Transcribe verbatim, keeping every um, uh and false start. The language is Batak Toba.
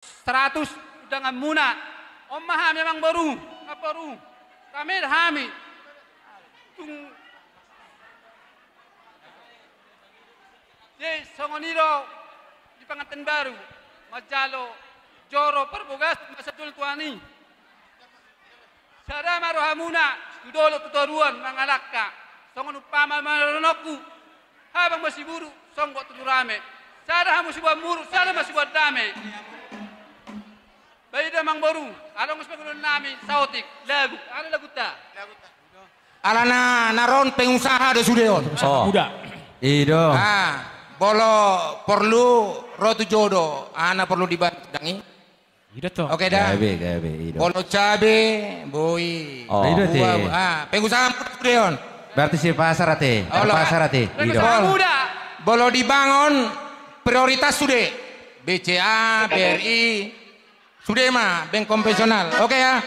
Seratus undanganmuna. On ma hami, amangboru, namboru. Rame do hami. Tung Jadi songon i do di pangantin baru manjalo joro parbagason masa tolu tuan i. Sada ma rohamuna tu dolok tu toruan mangalangka songon umpama manonokku. Habang ma siburuk songgop tu turame. Sada hamu siboan muruk, sada ma siboan dame. Baen do, amangboru, adong sipangidoan nami saotik lagu. Aha laguta? Alana na ro on pengusaha do sude on. Pengusaha muda. I do. Ah, molo porlu ro tu jodo, aha na porlu dibantu dang i? I do to. Oke da. Gabe, gabe, i do. Molo cabe, boi. Oh. I do ate. Buah, ah, pengusaha muda sude on. Berarti si pasar ate. Olo. Pasar ate. I do. Pengusaha muda. Molo di bank on prioritas sude. B C A, B R I. Sude ma, bank konvensional. Oke ya.